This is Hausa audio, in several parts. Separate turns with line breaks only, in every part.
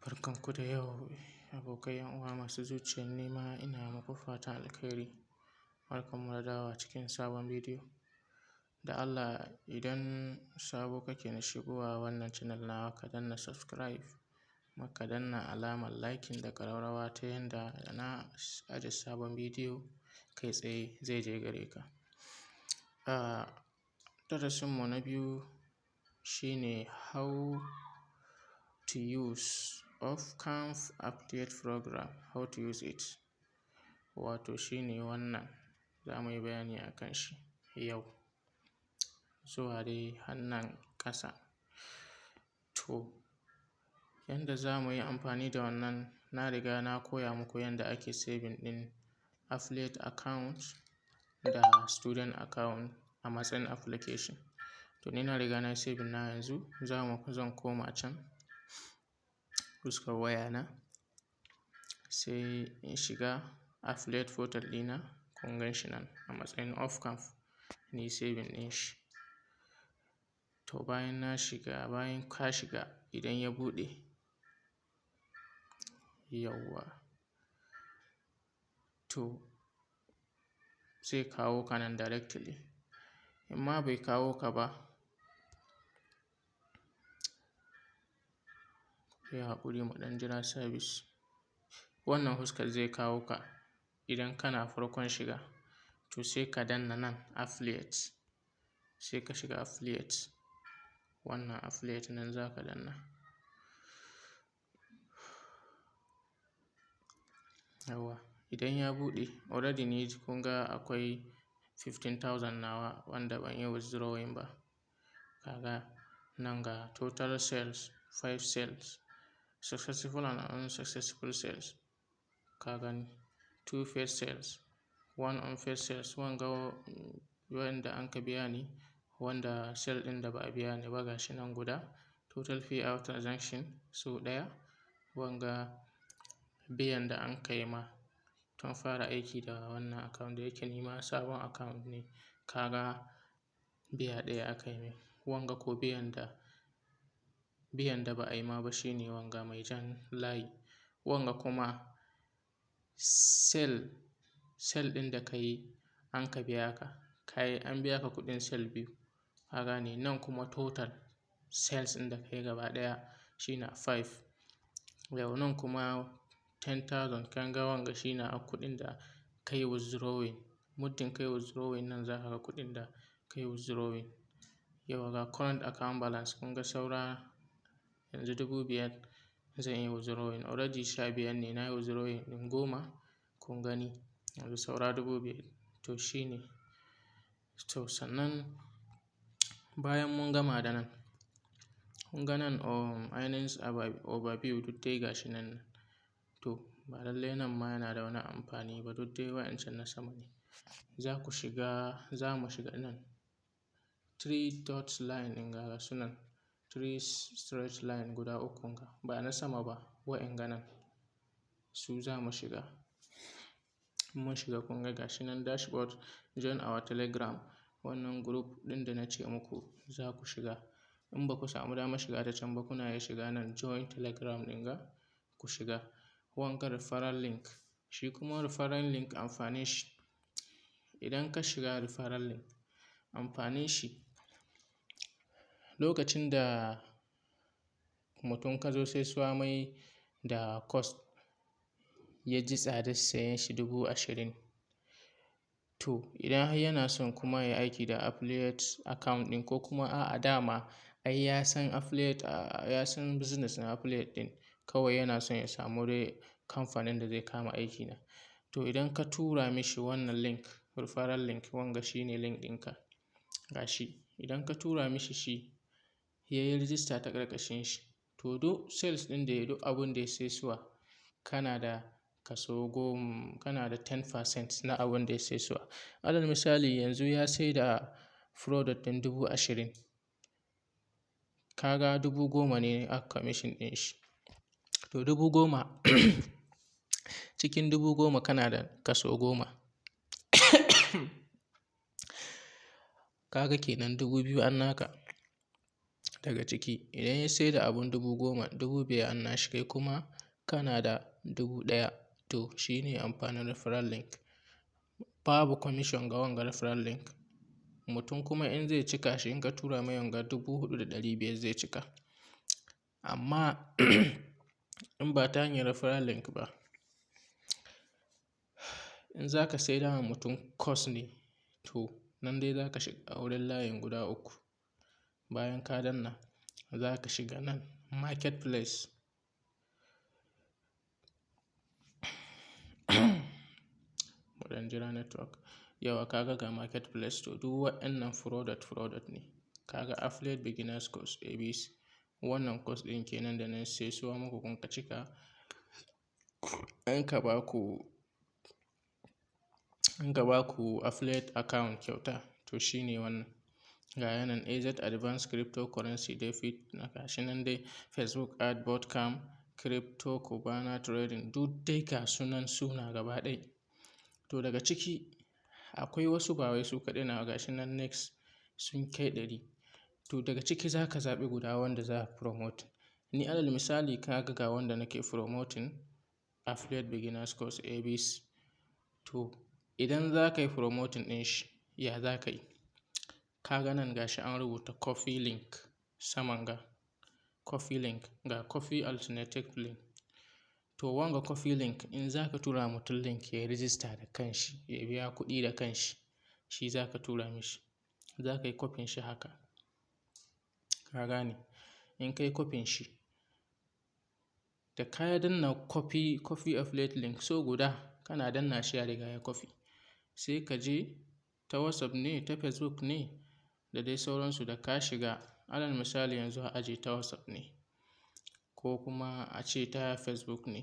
Barkan ku da yau, abokai, ‘yan uwa masu zuciyar nema, ina muku fatan alkhairi. Barkan mu da dawowa cikin sabon bidiyo. Da Allah, idan sabo kake na shigowa wannan channel nawa, ka danna subscribe, kuma ka danna alamar liking da ƙararrawa ta yanda da na aje sabon bidiyo kai tsaye zai je gare ka. Darasinmu na biyu shi ne how to use Upcamp affiliate program, how to use it. Wato shi ne wannan za mu yi bayani a kan shi yau zuwa dai har nan ƙasa. To, yanda za mu yi amfani da wannan, na riga na koya muku yanda ake saving ɗin affiliate account da student account a matsayin application. To, ni na riga na yi saving nawa, yanzu zan koma can fuskar wayana, sai in shiga affiliate portal ɗina. Kun gan shi nan a matsayin Upcamp na yi saving ɗin shi. To, bayan na shiga, bayan ka shiga, idan ya buɗe, yawwa, to zai kawo ka nan directly. In ma bai kawo ka ba, ku yi haƙuri, mu ɗan jira service. Wannan fuskar zai kawo ka idan kana farkon shiga. To, sai ka danna nan affiliate, sai ka shiga affiliate. Wannan affiliate nan za ka danna. Yawwa, idan ya buɗe, already ni kun ga akwai 15,000 nawa wanda ban yi withdrawing ba. Kaga nan ga total sales, five sales, successful and unsuccessful sales. Ka gani, two paid sales, one unpaid sales. Wanga wanda an ka biya ni, wanda sale ɗin da ba a biya ni ba, ga shi nan guda. Total payout transaction sau ɗaya. Wanga biyan da an kai ma tun fara aiki da wannan account, da yake ni ma sabon account ne. Ka ga biya ɗaya aka yi min. Wanga ko biyan da ba a yi ma ba shine wanga mai jan layi. Wanga kuma sale ɗin da ka yi an ka biya ka, ka yi an biya ka kuɗin sale biyu. Ka gane, nan kuma total sales ɗin da ka yi gaba ɗaya shine five. Yau nan kuma 10,000. Kan ga wanga shine a kuɗin da ka yi withdrawing. Muddin ka yi withdrawing, nan za ka ga kuɗin da ka yi withdrawing. Yau ga current account balance, kun ga saura yanzu 5,000 zan yi withdrawing. Already 15 ne, na yi withdrawing ɗin 10, kun gani, yanzu saura 5,000. To, shi ne. To, sannan bayan mun gama da nan, kun ga nan earnings overview, duk dai ga shi nan. To, ba lallai nan ma yana da wani amfani ba, duk dai wa'ancan na sama ne. Za ku shiga, za mu shiga nan. Three dot line ɗin ga su nan. Three straight line guda ukun ga, ba na sama ba, wa'inga nan. Su za mu shiga. Mun shiga, kun ga gashi nan dashboard, join our Telegram. Wannan group ɗin da na ce muku za ku shiga. In ba ku samu damar shiga ta can ba, kuna iya shiga nan join Telegram ɗin ga ku shiga. Wanga referral link. Shi kuma referral link, amfanin shi, idan ka shiga referral link, amfanin shi, lokacin da mutum ka zo saisuwa mai da course, ya ji tsadar sayen shi 20,000. To, idan har yana son kuma ya yi aiki da affiliate account ɗin, ko kuma a'a, dama ai ya san affiliate, ya san business na affiliate ɗin, kawai yana son ya samu dai kamfanin da zai kama aiki na. To, idan ka tura mishi wannan link, referral link, wanga shine link ɗinka. Ga shi, idan ka tura mishi shi, ya yi register ta ƙarƙashin shi, to duk sales ɗin da ya yi, duk abun da ya saisuwa, kana da kaso 10, kana da 10% na abun da ya saisuwa. Alal misali, yanzu ya sai da product ɗin 20,000. Ka ga 10,000 ne a commission ɗin shi. To, 10,000 cikin 10,000, kana da kaso 10. Ka ga kenan 2,000 an naka. Daga ciki idan ya saida abun 10,000, 5,000 an nashi, kai kuma kana da 1,000. To, shi ne amfanin referral link. Babu commission ga wanga referral link. Mutum kuma in zai cika shi, in ka tura mai wanga, 4,500 zai cika. Amma in ba ta hanyar referral link ba, in za ka saida wa mutum course ne, to nan dai za ka shiga wurin layin guda uku. Bayan ka danna, za ka shiga nan marketplace. Mu ɗan jira network. Yauwa, ka ga marketplace, to duk waɗannan product product ne. Ka ga Affiliate Beginners Course ABC. Wannan course ɗin kenan da na saisuwa muku kun ka cika. An ka ba ku affiliate account kyauta, to shine wannan. Ga yanan AZ Advanced Cryptocurrency Debit na, gashi nan dai Facebook Ad Bootcamp, Crypto Cubana Trading, duk dai ga sunan suna gaba ɗaya. To, daga ciki akwai wasu, ba wai su kaɗai na, gashi nan next sun kai 100. To, daga ciki za ka zaɓi guda wanda za ka promote. Ni alal misali, ka ga wanda nake promoting, Affiliate Beginners Course ABC. To, idan za ka yi promoting ɗin shi, ya za ka yi? Ka ga nan gashi an rubuta copy link saman ga copy link, ga copy alternative link. To, wanga copy link, in za ka tura mutum link ya yi register da kanshi, ya biya kuɗi da kanshi, shi za ka tura mishi. Za ka yi copy shi haka. Ka gane? In ka yi copy shi, da ka danna copy, copy affiliate link so guda, kana danna shi ya riga ya copy. Sai ka je ta WhatsApp ne, ta Facebook ne, da dai sauransu, da ka shiga. Alal misali yanzu a aje ta WhatsApp ne ko kuma a ce ta Facebook ne.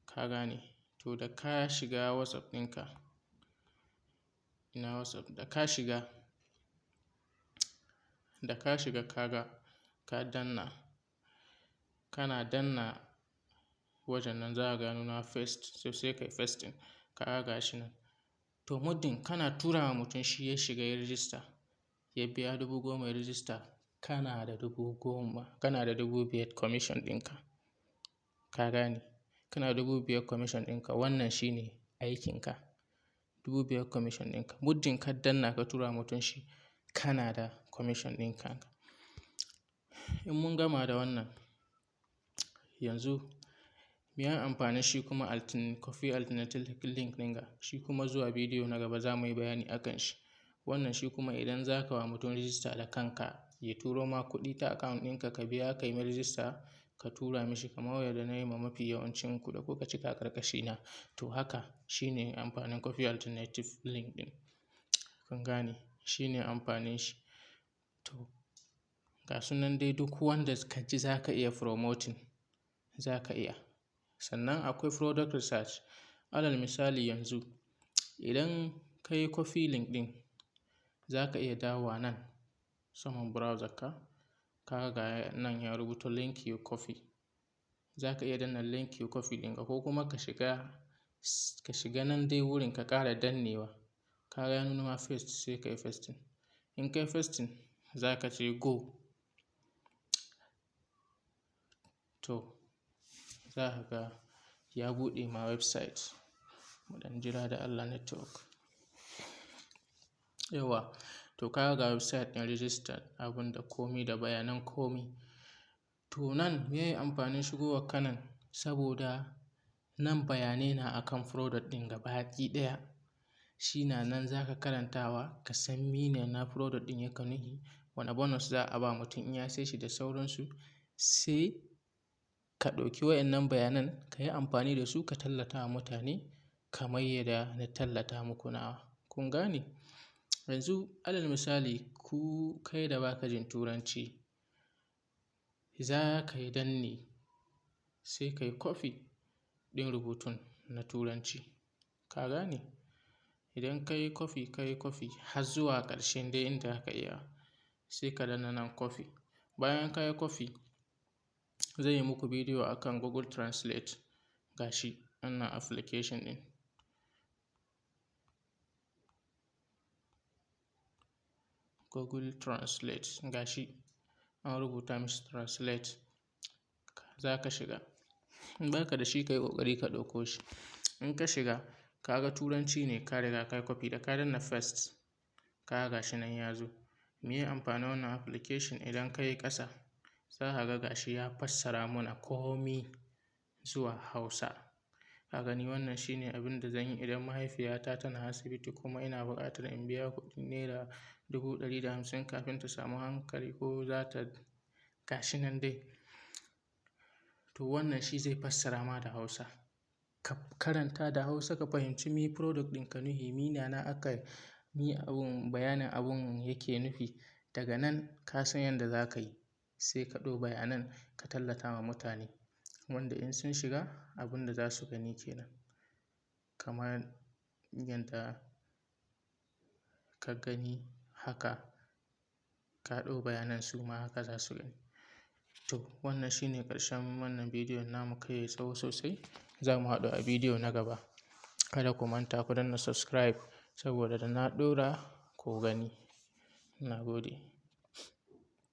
Ka gane? To, da ka shiga WhatsApp ɗinka, ina WhatsApp, da ka shiga, ka ga ka danna, kana danna wajen nan za ka ga nuna paste, so sai ka yi pasting. Ka ga gashi nan. To, muddin kana tura wa mutum shi ya shiga ya register, ya biya 10,000 ya register, kana da 10,000, kana da 5,000 commission ɗinka. Ka gane? Kana da 5,000 commission ɗinka. Wannan shine aikinka. 5,000 commission ɗinka. Muddin ka danna ka tura mutum shi, kana da commission ɗinka. In mun gama da wannan, yanzu me amfanin shi kuma copy alternative link ɗin ga? Shi kuma zuwa bidiyo na gaba za mu yi bayani a kan shi. Wannan shi kuma idan za ka wa mutum register da kanka, ya turo ma kuɗi ta account ɗinka, ka biya ka yi mai register, ka tura mishi kamar yadda na yi ma mafi yawancin ku da kuka cika a ƙarƙashina. To, haka shine amfanin copy alternative link ɗin. Kun gane? Shine amfanin shi. To, ga su nan dai, duk wanda ka ji za ka iya promoting, za ka iya. Sannan akwai product research. Alal misali yanzu, idan ka yi copy link ɗin, za ka iya dawowa nan saman browser ka, ka ga nan ya rubuta link you copy. Za ka iya danna link you copy ɗinka ko kuma ka shiga nan dai wurin ka ƙara dannewa. Ka ga ya nuno ma paste, sai ka yi pasting. In ka yi pasting, za ka ce go. To, za ka ga ya buɗe ma website. Mu ɗan jira da Allah network. Yauwa, to ka ga website ɗin register, abun da komi da bayanan komi. To, nan meye amfanin shigowar ka nan? Saboda nan bayanai na akan product ɗin gabaki ɗaya. Shi na nan za ka karantawa ka san mene na product ɗin yake nufi, wane bonus za a ba mutum in ya saye shi da sauransu. Sai ka ɗauki waɗannan bayanan ka yi amfani da su ka tallata wa mutane kamar yadda na tallata muku nawa. Kun gane? Yanzu alal misali, ku kai da ba ka jin Turanci, za ka yi danne sai ka yi copy ɗin rubutun na Turanci. Ka gane? Idan ka yi copy, ka yi copy har zuwa ƙarshen dai inda aka iya, sai ka danna nan copy. Bayan ka yi copy, zan yi muku bidiyo akan Google Translate. Ga shi wannan application ɗin. Google Translate ga shi. An rubuta mishi translate. Za ka shiga. In ba ka da shi, ka yi ƙoƙari ka ɗauko shi. In ka shiga, ka ga Turanci ne, ka riga ka yi copy, da ka danna paste, ka ga gashi nan ya zo. Meye amfanin wannan application? Idan ka yi ƙasa, za ka ga gashi ya fassara mana komi zuwa Hausa. Ka gani, wannan shine abin da zan yi idan mahaifiyata tana asibiti kuma ina buƙatar in biya kuɗi ₦150,000 kafin ta samu hankali ko za ta, gashi nan dai. To, wannan shi zai fassara ma da Hausa. Ka karanta da Hausa, ka fahimci me product ɗin ka nufi, mina na aka mi abun bayanin abun yake nufi. Daga nan ka san yadda za ka yi, sai ka ɗau bayanan ka tallata wa mutane. Wanda in sun shiga, abin da za su gani kenan. Kamar yadda ka gani haka, ka ɗau bayanan, su ma haka za su gani. To, wannan shine ƙarshen wannan bidiyon namu, kai yayi tsawo sosai. Za mu haɗu a bidiyo na gaba. Kada ku manta ku danna subscribe saboda da na ɗora ku gani. Na gode.